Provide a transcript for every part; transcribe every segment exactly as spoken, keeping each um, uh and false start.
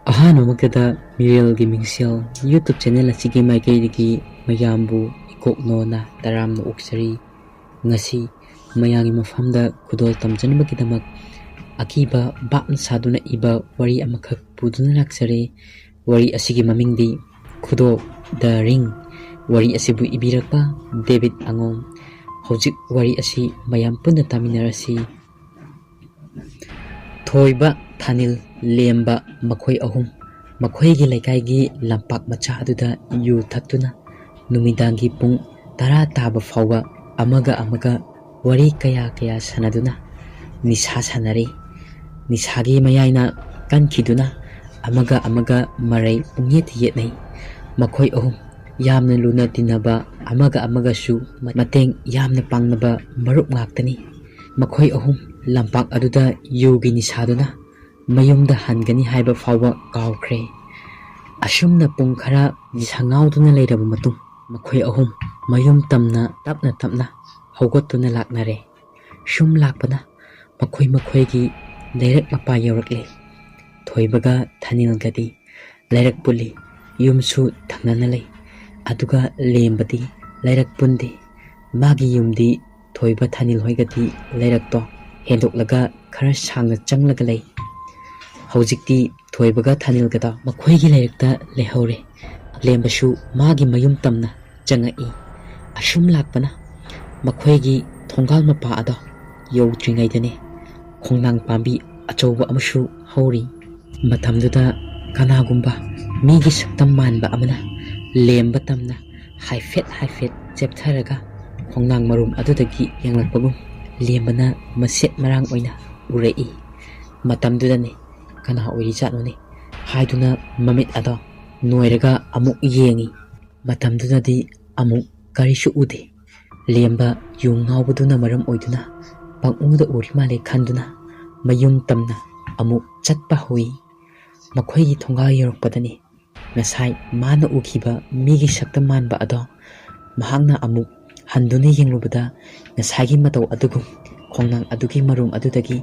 ꯑꯍꯥꯟꯕꯃꯛꯇꯗ ꯃꯤꯔꯦꯜꯒꯤ ꯃꯤꯡꯁꯦꯜ YouTube channel ꯑꯁꯤꯒꯤ ꯃꯥꯏꯀꯩꯗꯒꯤ ꯃꯌꯥꯝꯕꯨ ꯏꯀꯣꯛꯅꯣꯅ ꯇꯔꯥꯝꯅ ꯑꯣꯛꯆꯔꯤ꯫ ꯉꯁꯤ ꯃꯌꯥꯝꯒꯤ ꯃꯐꯝꯗ ꯈꯨꯗꯣꯜ ꯇꯝꯖꯅꯕꯒꯤꯗꯃꯛ ꯑꯀꯤꯕ ꯚꯥꯞꯅ ꯁꯥꯗꯨꯅ ꯏꯕ ꯋꯥꯔꯤ ꯑꯃꯈꯛ ꯄꯨꯗꯨꯅ ꯂꯥꯛꯆꯔꯦ꯫ ꯋꯥꯔꯤ ꯑꯁꯤꯒꯤ ꯃꯃꯤꯡꯗꯤ ꯈꯨꯗꯣ, The Ring꯫ ꯋꯥꯔꯤ ꯑꯁꯤꯕꯨ ꯏꯕꯤꯔꯛꯄ ꯗꯦꯕꯤꯠ ꯑꯉꯣꯝ꯫ ꯍꯧꯖꯤꯛ ꯋꯥꯔꯤ ꯑꯁꯤ ꯃꯌꯥꯝ ꯄꯨꯟꯅ ꯇꯥꯃꯤꯟꯅꯔꯁꯤ꯫ ꯊꯣꯏꯕ, ꯊꯥꯅꯤꯜ, ꯂꯦꯝꯕ, ꯃꯈꯣꯏ ꯑꯍꯨꯝ ꯃꯈꯣꯏꯒꯤ ꯂꯩꯀꯥꯏꯒꯤ ꯂꯝꯄꯥꯛ ꯃꯆꯥ ꯑꯗꯨꯗ ꯌꯨ ꯊꯛꯇꯨꯅ ꯅꯨꯃꯤꯗꯥꯡꯒꯤ ꯄꯨꯡ ꯇꯔꯥ ꯇꯥꯕ ꯐꯥꯎꯕ ꯑꯃꯒ ꯑꯃꯒ ꯋꯥꯔꯤ ꯀꯌꯥ ꯀꯌꯥ ꯁꯥꯟꯅꯗꯨꯅ ꯅꯤꯁꯥ ꯁꯥꯟꯅꯔꯤ꯫ ꯅꯤꯁꯥꯒꯤ ꯃꯌꯥꯏꯅ ꯀꯟꯈꯤꯗꯨꯅ ꯑꯃꯒ ꯑꯃꯒ ꯃꯔꯩ ꯄꯨꯡꯌꯦꯠꯇ ꯌꯦꯠꯅꯩ꯫ ꯃꯈꯣꯏ ꯑꯍꯨꯝ ꯌꯥꯝꯅ ꯂꯨꯅ ꯇꯤꯟꯅꯕ, ꯑꯃꯒ ꯑꯃꯒꯁꯨ ꯃꯇꯦꯡ ꯌꯥꯝꯅ ꯄꯥꯡꯅꯕ ꯃꯔꯨꯞ ꯉꯥꯛꯇꯅꯤ꯫ ꯃꯈꯣꯏ ꯑꯍꯨꯝ ꯂꯝꯄꯥꯛ ꯑꯗꯨꯗ ꯌꯨꯒꯤ ꯅꯤꯁꯥꯗꯨꯅ ꯃꯌꯨꯝꯗ ꯍꯟꯒꯅꯤ ꯍꯥꯏꯕ ꯐꯥꯎꯕ ꯀꯥꯎꯈ꯭ꯔꯦ꯫ ꯑꯁꯨꯝꯅ ꯄꯨꯡ ꯈꯔ ꯅꯤꯁꯥ ꯉꯥꯎꯗꯨꯅ ꯂꯩꯔꯕ ꯃꯇꯨꯡ, ꯃꯈꯣꯏ ꯑꯍꯨꯝ ꯃꯌꯨꯝ ꯇꯝꯅ ꯇꯞꯅ ꯇꯞꯅ ꯍꯧꯒꯠꯇꯨꯅ ꯂꯥꯛꯅꯔꯦ꯫ ꯁꯨꯝ ꯂꯥꯛꯄꯅ ꯃꯈꯣꯏ ꯃꯈꯣꯏꯒꯤ ꯂꯩꯔꯛ ꯃꯄꯥ ꯌꯧꯔꯛꯂꯦ꯫ ꯊꯣꯏꯕꯒ ꯊꯥꯅꯤꯜꯒꯗꯤ ꯂꯩꯔꯛ ꯄꯨꯜꯂꯤ, ꯌꯨꯝꯁꯨ ꯊꯪꯅꯅ ꯂꯩ꯫ ꯑꯗꯨꯒ ꯂꯦꯝꯕꯗꯤ ꯂꯩꯔꯛ ꯄꯨꯟꯗꯦ꯫ ꯃꯥꯒꯤ ꯌꯨꯝꯗꯤ ꯊꯣꯏꯕ ꯊꯥꯅꯤꯜ ꯍꯣꯏꯒꯗꯤ ꯂꯩꯔꯛꯇꯣ ꯍꯦꯟꯗꯣꯛꯂꯒ ꯈꯔ ꯁꯥꯡꯅ ꯆꯪꯂꯒ ꯂꯩ꯫ ꯍꯧꯖꯤꯛꯇꯤ ꯊꯣꯏꯕꯒ ꯊꯥꯅꯤꯜꯒꯗꯣ ꯃꯈꯣꯏꯒꯤ ꯂꯩꯔꯛꯇ ꯂꯩꯍꯧꯔꯦ꯫ ꯂꯦꯝꯕꯁꯨ ꯃꯥꯒꯤ ꯃꯌꯨꯝ ꯇꯝꯅ ꯆꯪꯉꯛꯏ꯫ ꯑꯁꯨꯝ ꯂꯥꯛꯄꯅ ꯃꯈꯣꯏꯒꯤ ꯊꯣꯡꯒꯥꯜ ꯃꯄꯥ ꯑꯗꯣ ꯌꯧꯗ꯭ꯔꯤꯉꯩꯗꯅꯤ ꯈꯣꯡꯅꯥꯡ ꯄꯥꯝꯕꯤ ꯑꯆꯧꯕ ꯑꯃꯁꯨ ꯍꯧꯔꯤ꯫ ꯃꯇꯝꯗꯨꯗ ꯀꯅꯥꯒꯨꯝꯕ ꯃꯤꯒꯤ ꯁꯛꯇꯝ ꯃꯥꯟꯕ ꯑꯃꯅ ꯂꯦꯝꯕ ꯇꯝꯅ ꯍꯥꯏꯐꯦꯠ ꯍꯥꯏꯐꯦꯠ ꯆꯦꯞꯊꯔꯒ ꯈꯣꯡꯅꯥꯡ ꯃꯔꯨꯝ ꯑꯗꯨꯗꯒꯤ ꯌꯦꯡꯂꯛꯄꯒꯨꯝ ꯂꯦꯝꯕꯅ ꯃꯁꯦꯠ ꯃꯔꯥꯡ ꯑꯣꯏꯅ ꯎꯔꯛꯏ꯫ ꯃꯇꯝꯗꯨꯗꯅꯤ ꯀꯅꯥ ꯑꯣꯏꯔꯤꯖꯥꯠꯅꯣꯅꯦ ꯍꯥꯏꯗꯨꯅ ꯃꯃꯤꯠ ꯑꯗꯣ ꯅꯣꯏꯔꯒ ꯑꯃꯨꯛ ꯌꯦꯡꯉꯤ꯫ ꯃꯇꯝꯗꯨꯗꯗꯤ ꯑꯃꯨꯛ ꯀꯔꯤꯁꯨ ꯎꯗꯦ꯫ ꯂꯦꯝꯕ ꯌꯨ ꯉꯥꯎꯕꯗꯨꯅ ꯃꯔꯝ ꯑꯣꯏꯗꯨꯅ ꯄꯪꯎꯗ ꯎꯔꯤ ꯃꯥꯜꯂꯦ ꯈꯟꯗꯨꯅ ꯃꯌꯨꯝ ꯇꯝꯅ ꯑꯃꯨꯛ ꯆꯠꯄ ꯍꯧꯏ꯫ ꯃꯈꯣꯏꯒꯤ ꯊꯣꯡꯒꯥꯜ ꯌꯧꯔꯛꯄꯗꯅꯤ ꯉꯁꯥꯏ ꯃꯥꯅ ꯎꯈꯤꯕ ꯃꯤꯒꯤ ꯁꯛꯇꯝ ꯃꯥꯟꯕ ꯑꯗꯣ ꯃꯍꯥꯛꯅ ꯑꯃꯨꯛ ꯍꯟꯗꯨꯅ ꯌꯦꯡꯂꯨꯕꯗ ꯉꯁꯥꯏꯒꯤ ꯃꯇꯧ ꯑꯗꯨꯒꯨꯝ ꯈꯣꯡꯅꯥꯡ ꯑꯗꯨꯒꯤ ꯃꯔꯨꯝ ꯑꯗꯨꯗꯒꯤ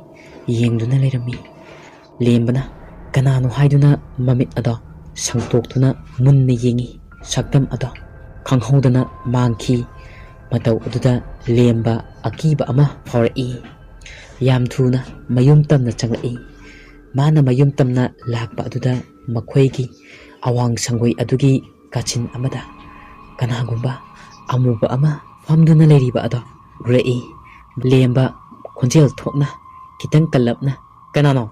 ꯌꯦꯡꯗꯨꯅ ꯂꯩꯔꯝꯃꯤ꯫ ꯂꯦꯝꯕꯅ ꯀꯅꯥꯅꯣ ꯍꯥꯏꯗꯨꯅ ꯃꯃꯤꯠ ꯑꯗꯣ ꯁꯪꯇꯣꯛꯇꯨꯅ ꯃꯨꯟꯅ ꯌꯦꯡꯉꯤ꯫ ꯁꯛꯇꯝ ꯑꯗꯣ ꯈꯪꯍꯧꯗꯅ ꯃꯥꯡꯈꯤ꯫ ꯃꯇꯧ ꯑꯗꯨꯗ ꯂꯦꯝꯕ ꯑꯀꯤꯕ ꯑꯃ ꯐꯥꯎꯔꯛꯏ꯫ ꯌꯥꯝ ꯊꯨꯅ ꯃꯌꯨꯝ ꯇꯝꯅ ꯆꯪꯂꯛꯏ꯫ ꯃꯥꯅ ꯃꯌꯨꯝ ꯇꯝꯅ ꯂꯥꯛꯄ ꯑꯗꯨꯗ ꯃꯈꯣꯏꯒꯤ ꯑꯋꯥꯡ ꯁꯪꯒꯣꯏ ꯑꯗꯨꯒꯤ ꯀꯥꯆꯤꯟ ꯑꯃꯗ ꯀꯅꯥꯒꯨꯝꯕ ꯑꯃꯨꯕ ꯑꯃ ꯐꯝꯗꯨꯅ ꯂꯩꯔꯤꯕ ꯑꯗꯣ ꯎꯔꯛꯏ꯫ ꯂꯦꯝꯕ ꯈꯣꯟꯖꯦꯜ ꯊꯣꯛꯅ, ꯈꯤꯇꯪ ꯀꯜꯂꯞꯅ, "ꯀꯅꯥꯅꯣ?"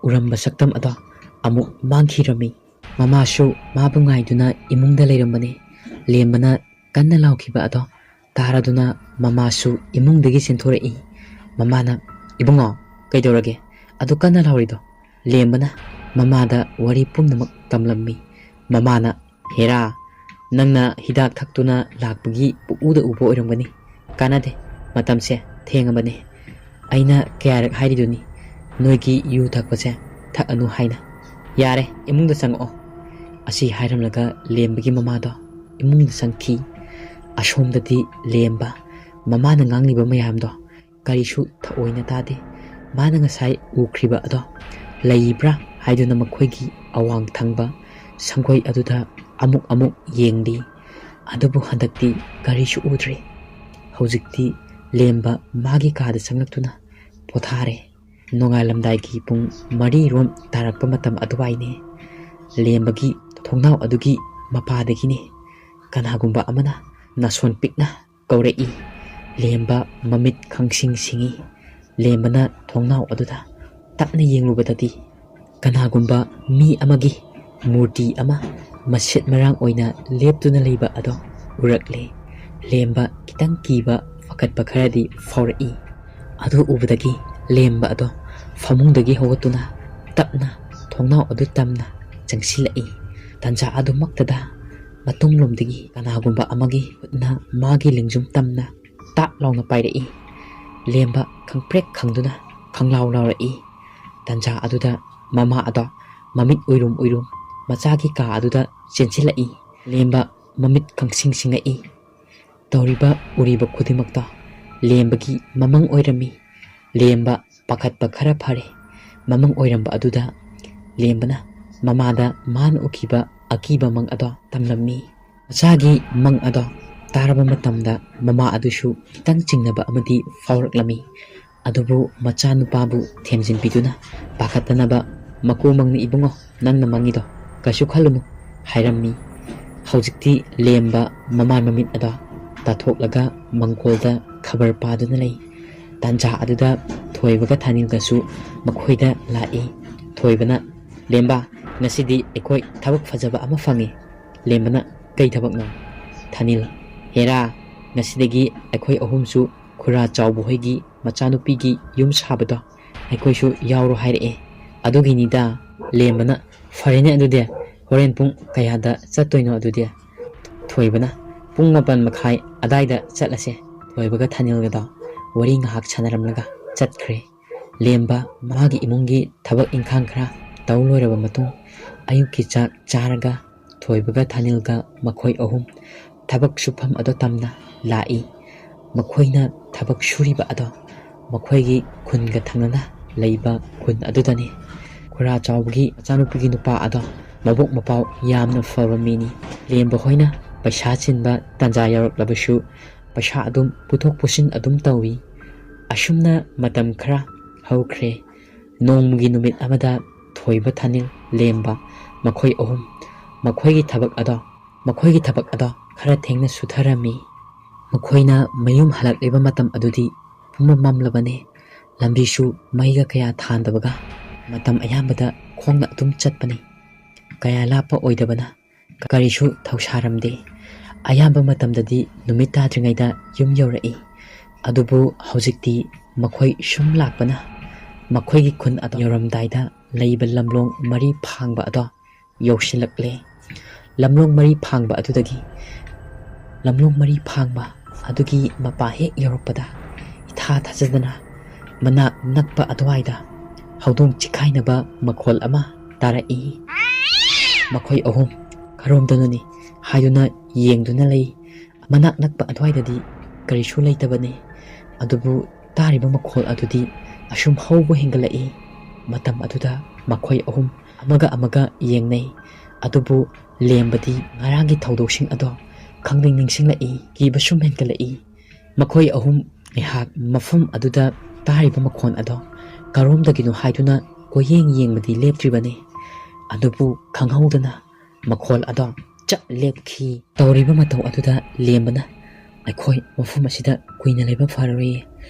ꯎꯔꯝꯕ ꯁꯛꯇꯝ ꯑꯗꯣ ꯑꯃꯨꯛ ꯃꯥꯡꯈꯤꯔꯝꯃꯤ꯫ ꯃꯃꯥꯁꯨ ꯃꯥꯕꯨ ꯉꯥꯏꯗꯨꯅ ꯏꯃꯨꯡꯗ ꯂꯩꯔꯝꯕꯅꯤ꯫ ꯂꯦꯝꯕꯅ ꯀꯟꯅ ꯂꯥꯎꯈꯤꯕ ꯑꯗꯣ ꯇꯥꯔꯗꯨꯅ ꯃꯃꯥꯁꯨ ꯏꯃꯨꯡꯗꯒꯤ ꯆꯦꯟꯊꯣꯔꯛꯏ꯫ ꯃꯃꯥꯅ, "ꯏꯕꯨꯡꯉꯣ, ꯀꯩꯗꯧꯔꯒꯦ? ꯑꯗꯨ ꯀꯟꯅ ꯂꯥꯎꯔꯤꯗꯣ?" ꯂꯦꯝꯕꯅ ꯃꯃꯥꯗ ꯋꯥꯔꯤ ꯄꯨꯝꯅꯃꯛ ꯇꯝꯂꯝꯃꯤ꯫ ꯃꯃꯥꯅ, "ꯍꯦꯔꯥ, ꯅꯪꯅ ꯍꯤꯗꯥꯛ ꯊꯛꯇꯨꯅ ꯂꯥꯛꯄꯒꯤ ꯄꯨꯛꯎꯗ ꯎꯕ ꯑꯣꯏꯔꯝꯒꯅꯤ꯫ ꯀꯥꯟꯅꯗꯦ, ꯃꯇꯝꯁꯦ ꯊꯦꯡꯉꯕꯅꯦ꯫ ꯑꯩꯅ ꯀꯌꯥꯔꯛ ꯍꯥꯏꯔꯤꯗꯨꯅꯤ, ꯅꯣꯏꯒꯤ ꯌꯨ ꯊꯛꯄꯁꯦ ꯊꯛꯑꯅꯨ ꯍꯥꯏꯅ꯫ ꯌꯥꯔꯦ, ꯏꯃꯨꯡꯗ ꯆꯪꯉꯛꯑꯣ꯫" ꯑꯁꯤ ꯍꯥꯏꯔꯝꯂꯒ ꯂꯦꯝꯕꯒꯤ ꯃꯃꯥꯗꯣ ꯏꯃꯨꯡꯗ ꯆꯪꯈꯤ꯫ ꯑꯁꯣꯝꯗꯗꯤ ꯂꯦꯝꯕ ꯃꯃꯥꯅ ꯉꯥꯡꯂꯤꯕ ꯃꯌꯥꯝꯗꯣ ꯀꯔꯤꯁꯨ ꯊꯑꯣꯏꯅ ꯇꯥꯗꯦ꯫ ꯃꯥꯅ ꯉꯁꯥꯏ ꯎꯈ꯭ꯔꯤꯕ ꯑꯗꯣ ꯂꯩꯕ꯭ꯔꯥ ꯍꯥꯏꯗꯨꯅ ꯃꯈꯣꯏꯒꯤ ꯑꯋꯥꯡ ꯊꯪꯕ ꯁꯪꯒꯣꯏ ꯑꯗꯨꯗ ꯑꯃꯨꯛ ꯑꯃꯨꯛ ꯌꯦꯡꯂꯤ꯫ ꯑꯗꯨꯕꯨ ꯍꯟꯗꯛꯇꯤ ꯀꯔꯤꯁꯨ ꯎꯗ꯭ꯔꯦ꯫ ꯍꯧꯖꯤꯛꯇꯤ ꯂꯦꯝꯕ ꯃꯥꯒꯤ ꯀꯥꯗ ꯆꯪꯂꯛꯇꯨꯅ ꯄꯣꯊꯥꯔꯦ꯫ ꯅꯣꯡꯉꯥꯜꯂꯝꯗꯥꯏꯒꯤ ꯄꯨꯡ ꯃꯔꯤ ꯔꯣꯝ ꯇꯥꯔꯛꯄ ꯃꯇꯝ ꯑꯗꯨꯋꯥꯏꯅꯦ꯫ ꯂꯦꯝꯕꯒꯤ ꯊꯣꯡꯅꯥꯎ ꯑꯗꯨꯒꯤ ꯃꯄꯥꯗꯒꯤꯅꯦ ꯀꯅꯥꯒꯨꯝꯕ ꯑꯃꯅ ꯅꯥꯁꯣꯟ ꯄꯤꯛꯅ ꯀꯧꯔꯛꯏ꯫ ꯂꯦꯝꯕ ꯃꯃꯤꯠ ꯈꯪꯁꯤꯡ ꯁꯤꯡꯏ꯫ ꯂꯦꯝꯕꯅ ꯊꯣꯡꯅꯥꯎ ꯑꯗꯨꯗ ꯇꯞꯅ ꯌꯦꯡꯂꯨꯕꯗꯗꯤ ꯀꯅꯥꯒꯨꯝꯕ ꯃꯤ ꯑꯃꯒꯤ ꯃꯨꯔꯇꯤ ꯑꯃ ꯃꯁꯤꯠ ꯃꯔꯥꯡ ꯑꯣꯏꯅ ꯂꯦꯞꯇꯨꯅ ꯂꯩꯕ ꯑꯗꯣ ꯎꯔꯛꯂꯦ꯫ ꯂꯦꯝꯕ ꯈꯤꯇꯪ ꯀꯤꯕ, ꯄꯥꯈꯠꯄ ꯈꯔꯗꯤ ꯐꯥꯎꯔꯛꯏ꯫ ꯑꯗꯨ ꯎꯕꯗꯒꯤ ꯂꯦꯝꯕ ꯑꯗꯣ ꯐꯃꯨꯡꯗꯒꯤ ꯍꯧꯒꯠꯇꯨꯅ ꯇꯞꯅ ꯊꯣꯡꯅꯥꯎ ꯑꯗꯨ ꯇꯝꯅ ꯆꯪꯁꯤꯜꯂꯛꯏ꯫ ꯇꯟꯖꯥ ꯑꯗꯨꯃꯛꯇꯗ ꯃꯇꯨꯡꯂꯣꯝꯗꯒꯤ ꯀꯅꯥꯒꯨꯝꯕ ꯑꯃꯒꯤ ꯈꯨꯠꯅ ꯃꯥꯒꯤ ꯂꯦꯡꯖꯨꯝ ꯇꯝꯅ ꯇꯥꯛ ꯂꯥꯎꯅ ꯄꯥꯏꯔꯛꯏ꯫ ꯂꯦꯝꯕ ꯈꯪꯄ꯭ꯔꯦꯛ ꯈꯪꯗꯨꯅ ꯈꯪꯂꯥꯎ ꯂꯥꯎꯔꯛꯏ꯫ ꯇꯟꯖꯥ ꯑꯗꯨꯗ ꯃꯃꯥ ꯑꯗꯣ ꯃꯃꯤꯠ ꯎꯏꯔꯨꯝ ꯎꯏꯔꯨꯝ ꯃꯆꯥꯒꯤ ꯀꯥ ꯑꯗꯨꯗ ꯆꯦꯟꯁꯤꯜꯂꯛꯏ꯫ ꯂꯦꯝꯕ ꯃꯃꯤꯠ ꯈꯪꯁꯤꯡ ꯁꯤꯡꯉꯛꯏ꯫ ꯇꯧꯔꯤꯕ ꯎꯔꯤꯕ ꯈꯨꯗꯤꯡꯃꯛꯇꯣ ꯂꯦꯝꯕꯒꯤ ꯃꯃꯪ ꯑꯣꯏꯔꯝꯃꯤ꯫ ꯂꯦꯝꯕ ꯄꯥꯈꯠꯄ ꯈꯔ ꯐꯔꯦ꯫ ꯃꯃꯪ ꯑꯣꯏꯔꯝꯕ ꯑꯗꯨꯗ ꯂꯦꯝꯕꯅ ꯃꯃꯥꯗ ꯃꯥꯅ ꯎꯈꯤꯕ ꯑꯀꯤꯕ ꯃꯪ ꯑꯗꯣ ꯇꯝꯂꯝꯃꯤ꯫ ꯃꯆꯥꯒꯤ ꯃꯪ ꯑꯗꯣ ꯇꯥꯔꯕ ꯃꯇꯝꯗ ꯃꯃꯥ ꯑꯗꯨꯁꯨ ꯈꯤꯇꯪ ꯆꯤꯡꯅꯕ ꯑꯃꯗꯤ ꯐꯥꯎꯔꯛꯂꯝꯃꯤ꯫ ꯑꯗꯨꯕꯨ ꯃꯆꯥꯅꯨꯄꯥꯕꯨ ꯊꯦꯝꯖꯤꯟꯕꯤꯗꯨꯅ ꯄꯥꯈꯠꯇꯅꯕ, "ꯃꯀꯨ ꯃꯪꯅꯤ ꯏꯕꯨꯡꯉꯣ, ꯅꯪꯅ ꯃꯪꯉꯤꯗꯣ, ꯀꯩꯁꯨ ꯈꯜꯂꯨꯅꯨ" ꯍꯥꯏꯔꯝꯃꯤ꯫ ꯍꯧꯖꯤꯛꯇꯤ ꯂꯦꯝꯕ ꯃꯃꯥꯏ ꯃꯃꯤꯠ ꯑꯗꯣ ꯇꯥꯊꯣꯛꯂꯒ ꯃꯪꯒꯣꯜꯗ ꯈꯕꯔ ꯄꯥꯗꯨꯅ ꯂꯩ꯫ ꯇꯥꯟꯖꯥ ꯑꯗꯨꯗ ꯊꯣꯏꯕꯒ ꯊꯥꯅꯤꯜꯒꯁꯨ ꯃꯈꯣꯏꯗ ꯂꯥꯛꯏ꯫ ꯊꯣꯏꯕꯅ, "ꯂꯦꯝꯕ, ꯉꯁꯤꯗꯤ ꯑꯩꯈꯣꯏ ꯊꯕꯛ ꯐꯖꯕ ꯑꯃ ꯐꯪꯉꯤ꯫" ꯂꯦꯝꯕꯅ, "ꯀꯩ ꯊꯕꯛꯅꯣ?" ꯊꯥꯅꯤꯜ, "ꯍꯦꯔꯥ, ꯉꯁꯤꯗꯒꯤ ꯑꯩꯈꯣꯏ ꯑꯍꯨꯝꯁꯨ ꯈꯨꯔꯥ ꯆꯥꯎꯕ ꯍꯣꯏꯒꯤ ꯃꯆꯥꯅꯨꯄꯤꯒꯤ ꯌꯨꯝ ꯁꯥꯕꯗꯣ ꯑꯩꯈꯣꯏꯁꯨ ꯌꯥꯎꯔꯣ ꯍꯥꯏꯔꯛꯑꯦ, ꯑꯗꯨꯒꯤꯅꯤꯗ꯫" ꯂꯦꯝꯕꯅ, "ꯐꯔꯦꯅꯦ ꯑꯗꯨꯗꯤ, ꯍꯣꯔꯦꯟ ꯄꯨꯡ ꯀꯌꯥꯗ ꯆꯠꯇꯣꯏꯅꯣ ꯑꯗꯨꯗꯤ?" ꯊꯣꯏꯕꯅ, "ꯄꯨꯡ ꯃꯥꯄꯟ ꯃꯈꯥꯏ ꯑꯗꯥꯏꯗ ꯆꯠꯂꯁꯦ꯫" ꯊꯣꯏꯕꯒ ꯊꯥꯅꯤꯜꯒꯗꯣ ꯋꯥꯔꯤ ꯉꯥꯏꯍꯥꯛ ꯁꯥꯟꯅꯔꯝꯂꯒ ꯆꯠꯈ꯭ꯔꯦ꯫ ꯂꯦꯝꯕ ꯃꯥꯒꯤ ꯏꯃꯨꯡꯒꯤ ꯊꯕꯛ ꯏꯪꯈꯥꯡ ꯈꯔ ꯇꯧ ꯂꯣꯏꯔꯕ ꯃꯇꯨꯡ, ꯑꯌꯨꯛꯀꯤ ꯆꯥꯛ ꯆꯥꯔꯒ ꯊꯣꯏꯕꯒ ꯊꯥꯅꯤꯜꯒ ꯃꯈꯣꯏ ꯑꯍꯨꯝ ꯊꯕꯛ ꯁꯨꯐꯝ ꯑꯗꯣ ꯇꯝꯅ ꯂꯥꯛꯏ꯫ ꯃꯈꯣꯏꯅ ꯊꯕꯛ ꯁꯨꯔꯤꯕ ꯑꯗꯣ ꯃꯈꯣꯏꯒꯤ ꯈꯨꯟꯒ ꯊꯪꯅꯅ ꯂꯩꯕ ꯈꯨꯟ ꯑꯗꯨꯗꯅꯤ꯫ ꯈꯨꯔꯥ ꯆꯥꯎꯕꯒꯤ ꯃꯆꯥꯅꯨꯄꯤꯒꯤ ꯅꯨꯄꯥ ꯑꯗꯣ ꯃꯕꯨꯛ ꯃꯄꯥꯎ ꯌꯥꯝꯅ ꯐꯕ ꯃꯤꯅꯤ꯫ ꯂꯦꯝꯕ ꯍꯣꯏꯅ ꯄꯩꯁꯥ ꯆꯤꯟꯕ ꯇꯥꯟꯖꯥ ꯌꯧꯔꯛꯂꯕꯁꯨ ꯄꯩꯁꯥ ꯑꯗꯨꯝ ꯄꯨꯊꯣꯛ ꯄꯨꯁꯤꯟ ꯑꯗꯨꯝ ꯇꯧꯏ꯫ ꯑꯁꯨꯝꯅ ꯃꯇꯝ ꯈꯔ ꯍꯧꯈ꯭ꯔꯦ꯫ ꯅꯣꯡꯃꯒꯤ ꯅꯨꯃꯤꯠ ꯑꯃꯗ ꯊꯣꯏꯕ, ꯊꯥꯅꯤꯜ, ꯂꯦꯝꯕ ꯃꯈꯣꯏ ꯑꯍꯨꯝ ꯃꯈꯣꯏꯒꯤ ꯊꯕꯛ ꯑꯗꯣ, ꯃꯈꯣꯏꯒꯤ ꯊꯕꯛ ꯑꯗꯣ ꯈꯔ ꯊꯦꯡꯅ ꯁꯨꯊꯔꯝꯃꯤ꯫ ꯃꯈꯣꯏꯅ ꯃꯌꯨꯝ ꯍꯜꯂꯛꯂꯤꯕ ꯃꯇꯝ ꯑꯗꯨꯗꯤ ꯄꯨꯝꯃꯝ ꯃꯝꯂꯕꯅꯤ꯫ ꯂꯝꯕꯤꯁꯨ ꯃꯩꯒ ꯀꯌꯥ ꯊꯥꯟꯗꯕꯒ ꯃꯇꯝ ꯑꯌꯥꯝꯕꯗ ꯈꯣꯡꯅ ꯑꯗꯨꯝ ꯆꯠꯄꯅꯤ꯫ ꯀꯌꯥ ꯂꯥꯞꯄ ꯑꯣꯏꯗꯕꯅ ꯀꯔꯤꯁꯨ ꯊꯧꯁꯥꯔꯝꯗꯦ꯫ ꯑꯌꯥꯝꯕ ꯃꯇꯝꯗꯗꯤ ꯅꯨꯃꯤꯠ ꯇꯥꯗ꯭ꯔꯤꯉꯩꯗ ꯌꯨꯝ ꯌꯧꯔꯛꯏ꯫ ꯑꯗꯨꯕꯨ ꯍꯧꯖꯤꯛꯇꯤ ꯃꯈꯣꯏ ꯁꯨꯝ ꯂꯥꯛꯄꯅ ꯃꯈꯣꯏꯒꯤ ꯈꯨꯟ ꯑꯗꯨ ꯌꯧꯔꯝꯗꯥꯏꯗ ꯂꯩꯕ ꯂꯝꯂꯣꯡ ꯃꯔꯤ ꯐꯥꯡꯕ ꯑꯗꯣ ꯌꯧꯁꯤꯜꯂꯛꯂꯦ꯫ ꯂꯝꯂꯣꯡ ꯃꯔꯤ ꯐꯥꯡꯕ ꯑꯗꯨꯗꯒꯤ, ꯂꯝꯂꯣꯡ ꯃꯔꯤ ꯐꯥꯡꯕ ꯑꯗꯨꯒꯤ ꯃꯄꯥ ꯍꯦꯛ ꯌꯧꯔꯛꯄꯗ ꯏꯊꯥ ꯊꯥꯖꯗꯅ ꯃꯅꯥꯛ ꯅꯛꯄ ꯑꯗꯨꯋꯥꯏꯗ ꯍꯧꯗꯣꯡ ꯆꯤꯈꯥꯏꯅꯕ ꯃꯈꯣꯜ ꯑꯃ ꯇꯥꯔꯛꯏ꯫ ꯃꯈꯣꯏ ꯑꯍꯨꯝ "ꯀꯔꯣꯝꯗꯅꯣꯅꯤ?" ꯍꯥꯏꯗꯨꯅ ꯌꯦꯡꯗꯨꯅ ꯂꯩ꯫ ꯃꯅꯥꯛ ꯅꯛꯄ ꯑꯗꯨꯋꯥꯏꯗꯗꯤ ꯀꯔꯤꯁꯨ ꯂꯩꯇꯕꯅꯤ꯫ ꯑꯗꯨꯕꯨ ꯇꯥꯔꯤꯕ ꯃꯈꯣꯜ ꯑꯗꯨꯗꯤ ꯑꯁꯨꯝ ꯍꯧꯕ ꯍꯦꯟꯒꯠꯂꯛꯏ꯫ ꯃꯇꯝ ꯑꯗꯨꯗ ꯃꯈꯣꯏ ꯑꯍꯨꯝ ꯑꯃꯒ ꯑꯃꯒ ꯌꯦꯡꯅꯩ꯫ ꯑꯗꯨꯕꯨ ꯂꯦꯝꯕꯗꯤ ꯉꯔꯥꯡꯒꯤ ꯊꯧꯗꯣꯛꯁꯤꯡ ꯑꯗꯣ ꯈꯪꯅꯤꯡ ꯅꯤꯡꯁꯤꯡꯂꯛꯏ, ꯀꯤꯕ ꯁꯨꯝ ꯍꯦꯟꯒꯠꯂꯛꯏ꯫ ꯃꯈꯣꯏ ꯑꯍꯨꯝ ꯉꯥꯏꯍꯥꯛ ꯃꯐꯝ ꯑꯗꯨꯗ ꯇꯥꯔꯤꯕ ꯃꯈꯣꯟ ꯑꯗꯣ ꯀꯔꯣꯝꯗꯒꯤꯅꯣ ꯍꯥꯏꯗꯨꯅ ꯀꯣꯏꯌꯦꯡ ꯌꯦꯡꯕꯗꯤ ꯂꯦꯞꯇ꯭ꯔꯤꯕꯅꯤ꯫ ꯑꯗꯨꯕꯨ ꯈꯪꯍꯧꯗꯅ ꯃꯈꯣꯜ ꯑꯗꯣ ꯆꯞ ꯂꯦꯞꯈꯤ꯫ ꯇꯧꯔꯤꯕ ꯃꯇꯧ ꯑꯗꯨꯗ ꯂꯦꯝꯕꯅ, "ꯑꯩꯈꯣꯏ ꯃꯐꯝ ꯑꯁꯤꯗ ꯀꯨꯏꯅ ꯂꯩꯕ ꯐꯔꯔꯣꯏꯌꯦ,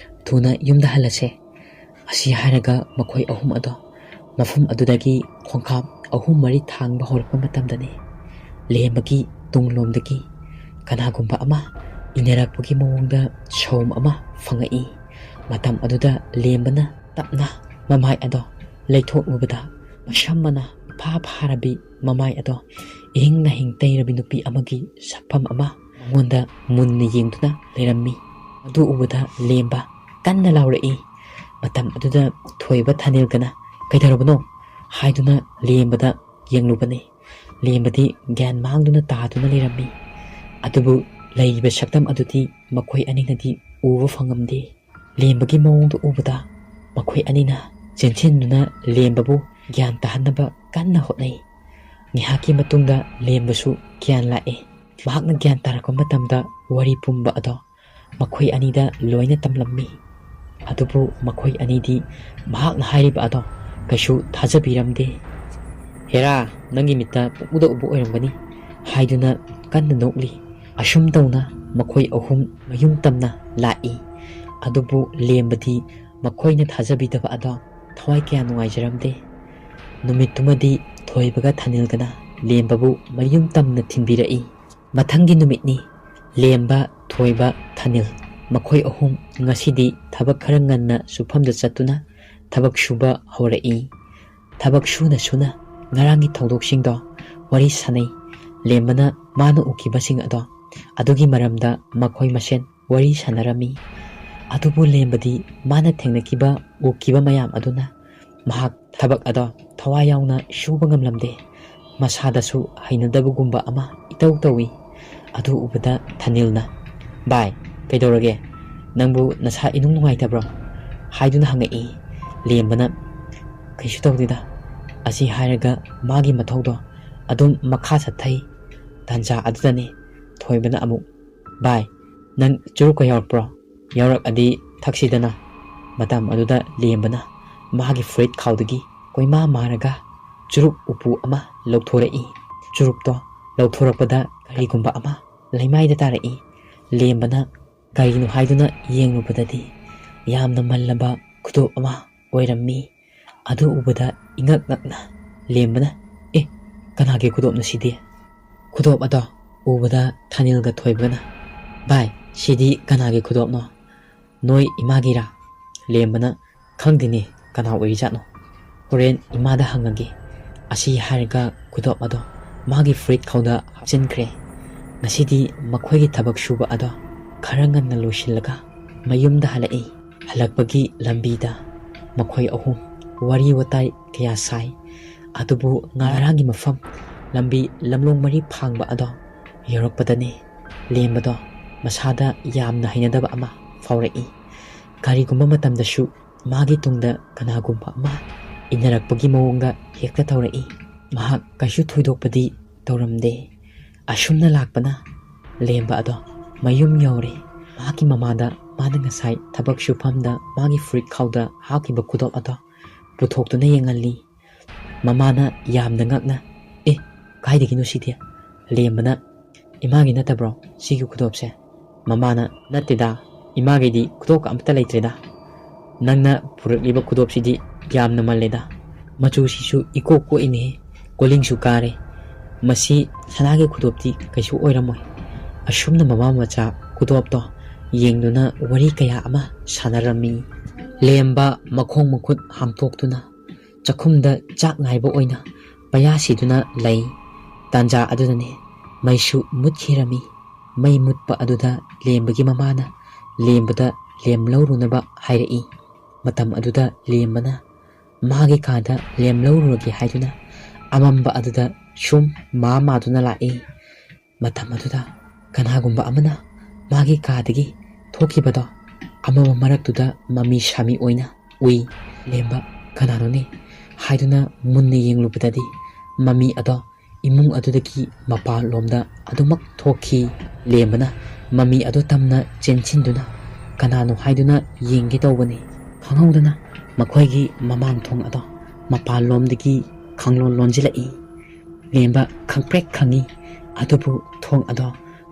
ꯊꯨꯅ ꯌꯨꯝꯗ ꯍꯜꯂꯁꯦ"꯫ ꯑꯁꯤ ꯍꯥꯏꯔꯒ ꯃꯈꯣꯏ ꯑꯍꯨꯝ ꯑꯗꯣ ꯃꯐꯝ ꯑꯗꯨꯗꯒꯤ ꯈꯣꯡꯀꯥꯞ ꯑꯍꯨꯝ ꯃꯔꯤ ꯊꯥꯡꯕ ꯍꯧꯔꯛꯄ ꯃꯇꯝꯗꯅꯤ ꯂꯦꯝꯕꯒꯤ ꯇꯨꯡꯂꯣꯝꯗꯒꯤ ꯀꯅꯥꯒꯨꯝꯕ ꯑꯃ ꯏꯟꯅꯔꯛꯄꯒꯤ ꯃꯑꯣꯡꯗ ꯁꯧꯝ ꯑꯃ ꯐꯪꯉꯛꯏ꯫ ꯃꯇꯝ ꯑꯗꯨꯗ ꯂꯦꯝꯕꯅ ꯇꯞꯅ ꯃꯃꯥꯏ ꯑꯗꯣ ꯂꯩꯊꯣꯛꯂꯨꯕꯗ ꯃꯁꯝ ꯃꯅꯥ ꯏꯐꯥ ꯐꯥꯔꯕꯤ ꯃꯃꯥꯏ ꯑꯗꯣ ꯏꯍꯤꯡ ꯅꯥꯍꯤꯡ ꯇꯩꯔꯕꯤ ꯅꯨꯄꯤ ꯑꯃꯒꯤ ꯁꯛꯐꯝ ꯑꯃ ꯃꯉꯣꯟꯗ ꯃꯨꯟꯅ ꯌꯦꯡꯗꯨꯅ ꯂꯩꯔꯝꯃꯤ꯫ ꯑꯗꯨ ꯎꯕꯗ ꯂꯦꯝꯕ ꯀꯟꯅ ꯂꯥꯎꯔꯛꯏ꯫ ꯃꯇꯝ ꯑꯗꯨꯗ ꯊꯣꯏꯕ ꯊꯥꯅꯤꯜꯒꯅ "ꯀꯩꯗꯧꯔꯕꯅꯣ?" ꯍꯥꯏꯗꯨꯅ ꯂꯦꯝꯕꯗ ꯌꯦꯡꯂꯨꯕꯅꯤ꯫ ꯂꯦꯝꯕꯗꯤ ꯒ꯭ꯌꯥꯟ ꯃꯥꯡꯗꯨꯅ ꯇꯥꯗꯨꯅ ꯂꯩꯔꯝꯃꯤ꯫ ꯑꯗꯨꯕꯨ ꯂꯩꯔꯤꯕ ꯁꯛꯇꯝ ꯑꯗꯨꯗꯤ ꯃꯈꯣꯏ ꯑꯅꯤꯅꯗꯤ ꯎꯕ ꯐꯪꯉꯝꯗꯦ꯫ ꯂꯦꯝꯕꯒꯤ ꯃꯑꯣꯡꯗꯨ ꯎꯕꯗ ꯃꯈꯣꯏ ꯑꯅꯤꯅ ꯆꯦꯟꯁꯤꯟꯗꯨꯅ ꯂꯦꯝꯕꯕꯨ ꯒ꯭ꯌꯥꯟ ꯇꯥꯍꯟꯅꯕ ꯀꯟꯅ ꯍꯣꯠꯅꯩ꯫ ꯉꯥꯏꯍꯥꯛꯀꯤ ꯃꯇꯨꯡꯗ ꯂꯦꯝꯕꯁꯨ ꯒ꯭ꯌꯥꯟ ꯂꯥꯛꯑꯦ꯫ ꯃꯍꯥꯛꯅ ꯒ꯭ꯌꯥꯟ ꯇꯥꯔꯛꯄ ꯃꯇꯝꯗ ꯋꯥꯔꯤ ꯄꯨꯝꯕ ꯑꯗꯣ ꯃꯈꯣꯏ ꯑꯅꯤꯗ ꯂꯣꯏꯅ ꯇꯝꯂꯝꯃꯤ꯫ ꯑꯗꯨꯕꯨ ꯃꯈꯣꯏ ꯑꯅꯤꯗꯤ ꯃꯍꯥꯛꯅ ꯍꯥꯏꯔꯤꯕ ꯑꯗꯣ ꯀꯩꯁꯨ ꯊꯥꯖꯕꯤꯔꯝꯗꯦ꯫ "ꯍꯦꯔꯥ, ꯅꯪꯒꯤ ꯃꯤꯠꯇ ꯄꯨꯡꯎꯗ ꯎꯕ ꯑꯣꯏꯔꯝꯒꯅꯤ" ꯍꯥꯏꯗꯨꯅ ꯀꯟꯅ ꯅꯣꯛꯂꯤ꯫ ꯑꯁꯨꯝ ꯇꯧꯅ ꯃꯈꯣꯏ ꯑꯍꯨꯝ ꯃꯌꯨꯝ ꯇꯝꯅ ꯂꯥꯛꯏ꯫ ꯑꯗꯨꯕꯨ ꯂꯦꯝꯕꯗꯤ ꯃꯈꯣꯏꯅ ꯊꯥꯖꯕꯤꯗꯕ ꯑꯗꯣ ꯊꯋꯥꯏ ꯀꯌꯥ ꯅꯨꯡꯉꯥꯏꯖꯔꯝꯗꯦ꯫ ꯅꯨꯃꯤꯠꯇꯨꯃꯗꯤ ꯊꯣꯏꯕꯒ ꯊꯥꯅꯤꯜꯒꯅ ꯂꯦꯝꯕꯕꯨ ꯃꯌꯨꯝ ꯇꯝꯅ ꯊꯤꯟꯕꯤꯔꯛꯏ꯫ ꯃꯊꯪꯒꯤ ꯅꯨꯃꯤꯠꯅꯤ꯫ ꯂꯦꯝꯕ, ꯊꯣꯏꯕ, ꯊꯥꯅꯤꯜ, ꯃꯈꯣꯏ ꯑꯍꯨꯝ ꯉꯁꯤꯗꯤ ꯊꯕꯛ ꯈꯔ ꯉꯟꯅ ꯁꯨꯐꯝꯗ ꯆꯠꯇꯨꯅ ꯊꯕꯛ ꯁꯨꯕ ꯍꯧꯔꯛꯏ꯫ ꯊꯕꯛ ꯁꯨꯅ ꯁꯨꯅ ꯉꯔꯥꯡꯒꯤ ꯊꯧꯗꯣꯛꯁꯤꯡꯗꯣ ꯋꯥꯔꯤ ꯁꯥꯅꯩ꯫ ꯂꯦꯝꯕꯅ ꯃꯥꯅ ꯎꯈꯤꯕꯁꯤꯡ ꯑꯗꯣ ꯑꯗꯨꯒꯤ ꯃꯔꯝꯗ ꯃꯈꯣꯏ ꯃꯁꯦꯟ ꯋꯥꯔꯤ ꯁꯥꯟꯅꯔꯝꯃꯤ꯫ ꯑꯗꯨꯕꯨ ꯂꯦꯝꯕꯗꯤ ꯃꯥꯅ ꯊꯦꯡꯅꯈꯤꯕ, ꯎꯈꯤꯕ ꯃꯌꯥꯝ ꯑꯗꯨꯅ ꯃꯍꯥꯛ ꯊꯕꯛ ꯑꯗꯣ ꯊꯋꯥꯏ ꯌꯥꯎꯅ ꯁꯨꯕ ꯉꯝꯂꯝꯗꯦ꯫ ꯃꯁꯥꯗꯁꯨ ꯍꯩꯅꯗꯕꯒꯨꯝꯕ ꯑꯃ ꯏꯇꯧ ꯇꯧꯏ꯫ ꯑꯗꯨ ꯎꯕꯗ ꯊꯥꯅꯤꯜꯅ, "ꯚꯥꯏ, ꯀꯩꯗꯧꯔꯒꯦ? ꯅꯪꯕꯨ ꯅꯁꯥ ꯏꯅꯨꯡ ꯅꯨꯡꯉꯥꯏꯇꯕ꯭ꯔꯣ?" ꯍꯥꯏꯗꯨꯅ ꯍꯪꯉꯛꯏ꯫ ꯂꯦꯝꯕꯅ, "ꯀꯩꯁꯨ ꯇꯧꯗꯦꯗ, ꯑꯁꯤ ꯍꯥꯏꯔꯒ ꯃꯥꯒꯤ ꯃꯊꯧꯗꯣ ꯑꯗꯨꯝ ꯃꯈꯥ ꯆꯠꯊꯩ꯫ ꯇꯥꯟꯖꯥ ꯑꯗꯨꯗꯅꯤ ꯊꯣꯏꯕꯅ ꯑꯃꯨꯛ, "ꯚꯥꯏ, ꯅꯪ ꯆꯨꯔꯨꯞꯀ ꯌꯥꯎꯔꯛꯄ꯭ꯔꯣ? ꯌꯥꯎꯔꯛꯑꯗꯤ ꯊꯛꯁꯤꯗꯅ?" ꯃꯇꯝ ꯑꯗꯨꯗ ꯂꯦꯝꯕꯅ ꯃꯥꯒꯤ ꯐꯨꯔꯤꯠ ꯈꯥꯎꯗꯒꯤ ꯀꯣꯏꯃꯥ ꯃꯥꯔꯒ ꯆꯨꯔꯨꯞ ꯎꯄꯨ ꯑꯃ ꯂꯧꯊꯣꯔꯛꯏ꯫ ꯆꯨꯔꯨꯞꯇꯣ ꯂꯧꯊꯣꯔꯛꯄꯗ ꯀꯔꯤꯒꯨꯝꯕ ꯑꯃ ꯂꯩꯃꯥꯏꯗ ꯇꯥꯔꯛꯏ꯫ ꯂꯦꯝꯕꯅ ꯀꯔꯤꯅꯣ ꯍꯥꯏꯗꯨꯅ ꯌꯦꯡꯂꯨꯕꯗꯗꯤ ꯌꯥꯝꯅ ꯃꯜꯂꯕ ꯈꯨꯗꯣꯞ ꯑꯃ ꯑꯣꯏꯔꯝꯃꯤ꯫ ꯑꯗꯨ ꯎꯕꯗ ꯏꯉꯛ ꯉꯛꯅ ꯂꯦꯝꯕꯅ, "ꯑꯦ, ꯀꯅꯥꯒꯤ ꯈꯨꯗꯣꯞꯅꯣ ꯁꯤꯗꯤ?" ꯈꯨꯗꯣꯞ ꯑꯗꯣ ꯎꯕꯗ ꯊꯥꯅꯤꯜꯒ ꯊꯣꯏꯕꯒꯅ, "ꯚꯥꯏ, ꯁꯤꯗꯤ ꯀꯅꯥꯒꯤ ꯈꯨꯗꯣꯞꯅꯣ?" "ꯅꯣꯏ ꯏꯃꯥꯒꯤꯔꯥ?" ꯂꯦꯝꯕꯅ, "ꯈꯪꯗꯦꯅꯦ, ꯀꯅꯥ ꯑꯣꯏꯔꯤꯖꯥꯠꯅꯣ? ꯍꯣꯔꯦꯟ ꯏꯃꯥꯗ ꯍꯪꯉꯒꯦ꯫" ꯑꯁꯤ ꯍꯥꯏꯔꯒ ꯈꯨꯗꯣꯞ ꯑꯗꯣ ꯃꯥꯒꯤ ꯐꯨꯔꯤꯠ ꯈꯥꯎꯗ ꯍꯥꯞꯆꯤꯟꯈ꯭ꯔꯦ꯫ ꯉꯁꯤꯗꯤ ꯃꯈꯣꯏꯒꯤ ꯊꯕꯛ ꯁꯨꯕ ꯑꯗꯣ ꯈꯔ ꯉꯟꯅ ꯂꯣꯏꯁꯤꯜꯂꯒ ꯃꯌꯨꯝꯗ ꯍꯜꯂꯛꯏ꯫ ꯍꯜꯂꯛꯄꯒꯤ ꯂꯝꯕꯤꯗ ꯃꯈꯣꯏ ꯑꯍꯨꯝ ꯋꯥꯔꯤ ꯋꯥꯇꯥꯏ ꯀꯌꯥ ꯁꯥꯏ꯫ ꯑꯗꯨꯕꯨ ꯉꯔꯥꯡꯒꯤ ꯃꯐꯝ, ꯂꯝꯕꯤ ꯂꯝꯂꯣꯡ ꯃꯔꯤ ꯐꯥꯡꯕ ꯑꯗꯣ ꯌꯧꯔꯛꯄꯗꯅꯤ ꯂꯦꯝꯕꯗꯣ ꯃꯁꯥꯗ ꯌꯥꯝꯅ ꯍꯩꯅꯗꯕ ꯑꯃ ꯐꯥꯎꯔꯛꯏ꯫ ꯀꯔꯤꯒꯨꯝꯕ ꯃꯇꯝꯗꯁꯨ ꯃꯥꯒꯤ ꯇꯨꯡꯗ ꯀꯅꯥꯒꯨꯝꯕ ꯑꯃ ꯏꯟꯅꯔꯛꯄꯒꯤ ꯃꯑꯣꯡꯗ ꯍꯦꯛꯇ ꯇꯧꯔꯛꯏ꯫ ꯃꯍꯥꯛ ꯀꯩꯁꯨ ꯊꯣꯏꯗꯣꯛꯄꯗꯤ ꯇꯧꯔꯝꯗꯦ꯫ ꯑꯁꯨꯝꯅ ꯂꯥꯛꯄꯅ ꯂꯦꯝꯕ ꯑꯗꯣ ꯃꯌꯨꯝ ꯌꯧꯔꯦ꯫ ꯃꯍꯥꯛꯀꯤ ꯃꯃꯥꯗ ꯃꯥꯅ ꯉꯁꯥꯏ ꯊꯕꯛ ꯁꯨꯐꯝꯗ ꯃꯥꯒꯤ ꯐꯨꯔꯤꯠ ꯈꯥꯎꯗ ꯍꯥꯞꯈꯤꯕ ꯈꯨꯗꯣꯞ ꯑꯗꯣ ꯄꯨꯊꯣꯛꯇꯨꯅ ꯌꯦꯡꯍꯜꯂꯤ꯫ ꯃꯃꯥꯅ ꯌꯥꯝꯅ ꯉꯛꯅ, "ꯑꯦ, ꯀꯥꯏꯗꯒꯤꯅꯣ ꯁꯤꯗꯤ?" ꯂꯦꯝꯕꯅ, "ꯏꯃꯥꯒꯤ ꯅꯠꯇꯕ꯭ꯔꯣ ꯁꯤꯒꯤ ꯈꯨꯗꯣꯞꯁꯦ?" ꯃꯃꯥꯅ, "ꯅꯠꯇꯦꯗ, ꯏꯃꯥꯒꯤꯗꯤ ꯈꯨꯗꯣꯞꯀ ꯑꯝꯇ ꯂꯩꯇ꯭ꯔꯦꯗ꯫ ꯅꯪꯅ ꯄꯨꯔꯛꯂꯤꯕ ꯈꯨꯗꯣꯞꯁꯤꯗꯤ ꯌꯥꯝꯅ ꯃꯜꯂꯦꯗ꯫ ꯃꯆꯨꯁꯤꯁꯨ ꯏꯀꯣꯛ ꯀꯣꯛꯏꯅꯦꯍꯦ, ꯀꯣꯂꯤꯡꯁꯨ ꯀꯥꯔꯦ꯫ ꯃꯁꯤ ꯁꯅꯥꯒꯤ ꯈꯨꯗꯣꯞꯇꯤ ꯀꯩꯁꯨ ꯑꯣꯏꯔꯝꯃꯣꯏ꯫" ꯑꯁꯨꯝꯅ ꯃꯃꯥ ꯃꯆꯥ ꯈꯨꯗꯣꯞꯇꯣ ꯌꯦꯡꯗꯨꯅ ꯋꯥꯔꯤ ꯀꯌꯥ ꯑꯃ ꯁꯥꯟꯅꯔꯝꯃꯤ꯫ ꯂꯦꯝꯕ ꯃꯈꯣꯡ ꯃꯈꯨꯠ ꯍꯥꯝꯇꯣꯛꯇꯨꯅ ꯆꯥꯛꯈꯨꯝꯗ ꯆꯥꯛ ꯉꯥꯏꯕ ꯑꯣꯏꯅ ꯄꯌꯥ ꯁꯤꯗꯨꯅ ꯂꯩ꯫ ꯇꯥꯟꯖꯥ ꯑꯗꯨꯗꯅꯦ ꯃꯩꯁꯨ ꯃꯨꯠꯈꯤꯔꯝꯃꯤ꯫ ꯃꯩ ꯃꯨꯠꯄ ꯑꯗꯨꯗ ꯂꯦꯝꯕꯒꯤ ꯃꯃꯥꯅ ꯂꯦꯝꯕꯗ ꯂꯦꯝ ꯂꯧꯔꯨꯅꯕ ꯍꯥꯏꯔꯛꯏ꯫ ꯃꯇꯝ ꯑꯗꯨꯗ ꯂꯦꯝꯕꯅ ꯃꯥꯒꯤ ꯀꯥꯗ ꯂꯦꯝ ꯂꯧꯔꯨꯔꯒꯦ ꯍꯥꯏꯗꯨꯅ ꯑꯃꯝꯕ ꯑꯗꯨꯗ ꯁꯨꯝ ꯃꯥ ꯃꯥꯗꯨꯅ ꯂꯥꯛꯏ꯫ ꯃꯇꯝ ꯑꯗꯨꯗ ꯀꯅꯥꯒꯨꯝꯕ ꯑꯃꯅ ꯃꯥꯒꯤ ꯀꯥꯗꯒꯤ ꯊꯣꯛꯈꯤꯕꯗꯣ ꯑꯃꯝꯕ ꯃꯔꯛꯇꯨꯗ ꯃꯃꯤ ꯁꯥꯃꯤ ꯑꯣꯏꯅ ꯎꯏ꯫ ꯂꯦꯝꯕ, "ꯀꯅꯥꯅꯣꯅꯦ? ꯍꯥꯏꯗꯨꯅ ꯃꯨꯟꯅ ꯌꯦꯡꯂꯨꯕꯗꯗꯤ ꯃꯃꯤ ꯑꯗꯣ ꯏꯃꯨꯡ ꯑꯗꯨꯗꯒꯤ ꯃꯄꯥꯟꯂꯣꯝꯗ ꯑꯗꯨꯃꯛ ꯊꯣꯛꯈꯤ꯫ ꯂꯦꯝꯕꯅ ꯃꯃꯤ ꯑꯗꯨ ꯇꯝꯅ ꯆꯦꯟꯁꯤꯟꯗꯨꯅ ꯀꯅꯥꯅꯣ ꯍꯥꯏꯗꯨꯅ ꯌꯦꯡꯒꯦ ꯇꯧꯕꯅꯤ꯫ ꯈꯪꯍꯧꯗꯅ ꯃꯈꯣꯏꯒꯤ ꯃꯃꯥꯡ ꯊꯣꯡ ꯑꯗꯣ ꯃꯄꯥꯟꯂꯣꯝꯗꯒꯤ ꯈꯪꯂꯣꯟ ꯂꯣꯟꯖꯤꯜꯂꯛꯏ꯫ ꯂꯦꯝꯕ ꯈꯪꯄ꯭ꯔꯦꯛ ꯈꯪꯏ, ꯑꯗꯨꯕꯨ ꯊꯣꯡ ꯑꯗꯣ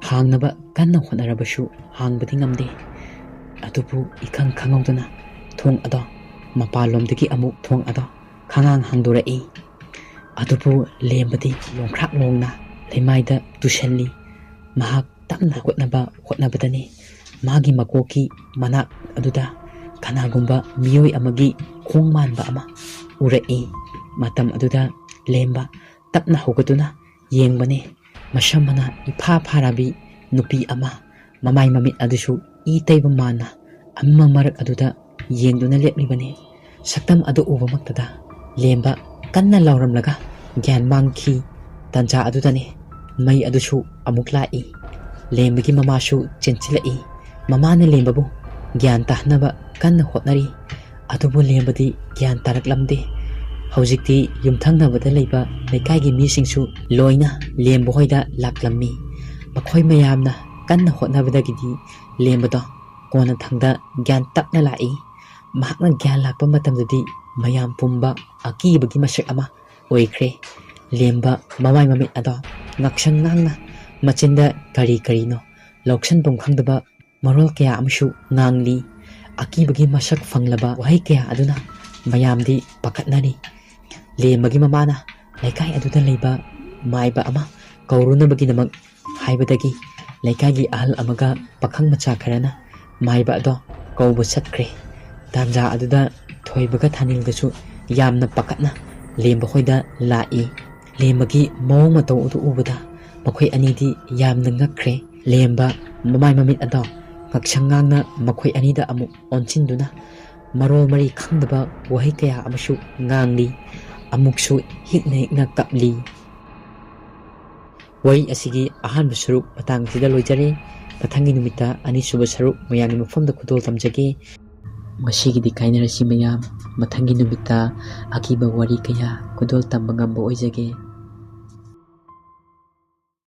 ꯍꯥꯡꯅꯕ ꯀꯟꯅ ꯍꯣꯠꯅꯔꯕꯁꯨ ꯍꯥꯡꯕꯗꯤ ꯉꯝꯗꯦ꯫ ꯑꯗꯨꯕꯨ ꯏꯈꯪ ꯈꯪꯍꯧꯗꯅ ꯊꯣꯡ ꯑꯗꯣ ꯃꯄꯥꯟꯂꯣꯝꯗꯒꯤ ꯑꯃꯨꯛ ꯊꯣꯡ ꯑꯗꯣ ꯈꯉꯥꯡ ꯍꯥꯡꯗꯣꯔꯛꯏ꯫ ꯑꯗꯨꯕꯨ ꯂꯦꯝꯕꯗꯤ ꯂꯣꯡꯈ꯭ꯔꯥꯛ ꯂꯣꯡꯅ ꯂꯩꯃꯥꯏꯗ ꯇꯨꯁꯜꯂꯤ꯫ ꯃꯍꯥꯛ ꯇꯞꯅ ꯍꯧꯒꯠꯅꯕ ꯍꯣꯠꯅꯕꯗꯅꯤ ꯃꯥꯒꯤ ꯃꯀꯣꯛꯀꯤ ꯃꯅꯥꯛ ꯑꯗꯨꯗ ꯀꯅꯥꯒꯨꯝꯕ ꯃꯤꯑꯣꯏ ꯑꯃꯒꯤ ꯈꯣꯡ ꯃꯥꯟꯕ ꯑꯃ ꯎꯔꯛꯏ꯫ ꯃꯇꯝ ꯑꯗꯨꯗ ꯂꯦꯝꯕ ꯇꯞꯅ ꯍꯧꯒꯠꯇꯨꯅ ꯌꯦꯡꯕꯅꯤ꯫ ꯃꯁꯝ ꯃꯅꯥ ꯏꯐꯥ ꯐꯥꯔꯕꯤ ꯅꯨꯄꯤ ꯑꯃ, ꯃꯃꯥꯏ ꯃꯃꯤꯠ ꯑꯗꯨꯁꯨ ꯏ ꯇꯩꯕ ꯃꯥꯟꯅ ꯑꯃꯝꯕ ꯃꯔꯛ ꯑꯗꯨꯗ ꯌꯦꯡꯗꯨꯅ ꯂꯦꯞꯂꯤꯕꯅꯤ꯫ ꯁꯛꯇꯝ ꯑꯗꯨ ꯎꯕꯃꯛꯇꯗ ꯂꯦꯝꯕ ꯀꯟꯅ ꯂꯥꯎꯔꯝꯂꯒ ꯒ꯭ꯌꯥꯟ ꯃꯥꯡꯈꯤ꯫ ꯇꯥꯟꯖꯥ ꯑꯗꯨꯗꯅꯤ ꯃꯩ ꯑꯗꯨꯁꯨ ꯑꯃꯨꯛ ꯂꯥꯛꯏ꯫ ꯂꯦꯝꯕꯒꯤ ꯃꯃꯥꯁꯨ ꯆꯦꯟꯁꯤꯜꯂꯛꯏ꯫ ꯃꯃꯥꯅ ꯂꯦꯝꯕꯕꯨ ꯒ꯭ꯌꯥꯟ ꯇꯥꯍꯟꯅꯕ ꯀꯟꯅ ꯍꯣꯠꯅꯔꯤ꯫ ꯑꯗꯨꯕꯨ ꯂꯦꯝꯕꯗꯤ ꯒ꯭ꯌꯥꯟ ꯇꯥꯔꯛꯂꯝꯗꯦ꯫ ꯍꯧꯖꯤꯛꯇꯤ ꯌꯨꯝꯊꯪꯅꯕꯗ ꯂꯩꯕ ꯂꯩꯀꯥꯏꯒꯤ ꯃꯤꯁꯤꯡꯁꯨ ꯂꯣꯏꯅ ꯂꯦꯝꯕ ꯍꯣꯏꯗ ꯂꯥꯛꯂꯝꯃꯤ꯫ ꯃꯈꯣꯏ ꯃꯌꯥꯝꯅ ꯀꯟꯅ ꯍꯣꯠꯅꯕꯗꯒꯤꯗꯤ ꯂꯦꯝꯕꯗꯣ ꯀꯣꯟꯅꯊꯪꯗ ꯒ꯭ꯌꯥꯟ ꯇꯞꯅ ꯂꯥꯛꯏ꯫ ꯃꯍꯥꯛꯅ ꯒ꯭ꯌꯥꯟ ꯂꯥꯛꯄ ꯃꯇꯝꯗꯗꯤ ꯃꯌꯥꯝ ꯄꯨꯝꯕ ꯑꯀꯤꯕꯒꯤ ꯃꯁꯛ ꯑꯃ ꯑꯣꯏꯈ꯭ꯔꯦ꯫ ꯂꯦꯝꯕ ꯃꯃꯥꯏ ꯃꯃꯤꯠ ꯑꯗꯣ ꯉꯥꯛꯁꯪ ꯉꯥꯡꯅ ꯃꯆꯤꯟꯗ ꯀꯔꯤ ꯀꯔꯤꯅꯣ ꯂꯧꯁꯟꯐꯝ ꯈꯪꯗꯕ ꯃꯔꯣꯜ ꯀꯌꯥ ꯑꯃꯁꯨ ꯉꯥꯡꯂꯤ꯫ ꯑꯀꯤꯕꯒꯤ ꯃꯁꯛ ꯐꯪꯂꯕ ꯋꯥꯍꯩ ꯀꯌꯥ ꯑꯗꯨꯅ ꯃꯌꯥꯝꯗꯤ ꯄꯥꯈꯠꯅꯔꯤ꯫ ꯂꯦꯝꯕꯒꯤ ꯃꯃꯥꯅ ꯂꯩꯀꯥꯏ ꯑꯗꯨꯗ ꯂꯩꯕ ꯃꯥꯏꯕ ꯑꯃ ꯀꯧꯔꯨꯅꯕꯒꯤꯗꯃꯛ ꯍꯥꯏꯕꯗꯒꯤ ꯂꯩꯀꯥꯏꯒꯤ ꯑꯍꯜ ꯑꯃꯒ ꯄꯥꯈꯪ ꯃꯆꯥ ꯈꯔꯅ ꯃꯥꯏꯕ ꯑꯗꯣ ꯀꯧꯕ ꯆꯠꯈ꯭ꯔꯦ꯫ ꯇꯥꯟꯖꯥ ꯑꯗꯨꯗ ꯊꯣꯏꯕꯒ ꯊꯥꯅꯤꯜꯒꯁꯨ ꯌꯥꯝꯅ ꯄꯥꯈꯠꯅ ꯂꯦꯝꯕ ꯍꯣꯏꯗ ꯂꯥꯛꯏ꯫ ꯂꯦꯝꯕꯒꯤ ꯃꯑꯣꯡ ꯃꯇꯧ ꯑꯗꯨ ꯎꯕꯗ ꯃꯈꯣꯏ ꯑꯅꯤꯗꯤ ꯌꯥꯝꯅ ꯉꯛꯈ꯭ꯔꯦ꯫ ꯂꯦꯝꯕ ꯃꯃꯥꯏ ꯃꯃꯤꯠ ꯑꯗꯣ ꯉꯛꯁꯪ ꯉꯥꯡꯅ ꯃꯈꯣꯏ ꯑꯅꯤꯗ ꯑꯃꯨꯛ ꯑꯣꯟꯁꯤꯟꯗꯨꯅ ꯃꯔꯣꯜ ꯃꯔꯤ ꯈꯪꯗꯕ ꯋꯥꯍꯩ ꯀꯌꯥ ꯑꯃꯁꯨ ꯉꯥꯡꯂꯤ꯫ ꯑꯃꯨꯛꯁꯨ ꯍꯤꯛꯅ ꯍꯤꯛꯅ ꯀꯞꯂꯤ꯫ ꯋꯥꯔꯤ ꯑꯁꯤꯒꯤ ꯑꯍꯥꯟꯕ ꯁꯔꯨꯛ ꯃꯇꯥꯡ ꯑꯁꯤꯗ ꯂꯣꯏꯖꯔꯦ꯫ ꯃꯊꯪꯒꯤ ꯅꯨꯃꯤꯠꯇ ꯑꯅꯤꯁꯨꯕ ꯁꯔꯨꯛ ꯃꯌꯥꯝꯒꯤ ꯃꯐꯝꯗ ꯈꯨꯗꯣꯜ ꯇꯝꯖꯒꯦ꯫ ꯉꯁꯤꯒꯤꯗꯤ ꯀꯥꯏꯅꯔꯁꯤ ꯃꯌꯥꯝ꯫ ꯃꯊꯪꯒꯤ ꯅꯨꯃꯤꯠꯇ ꯑꯀꯤꯕ ꯋꯥꯔꯤ ꯀꯌꯥ ꯈꯨꯗꯣꯜ ꯇꯝꯕ ꯉꯝꯕ ꯑꯣꯏꯖꯒꯦ꯫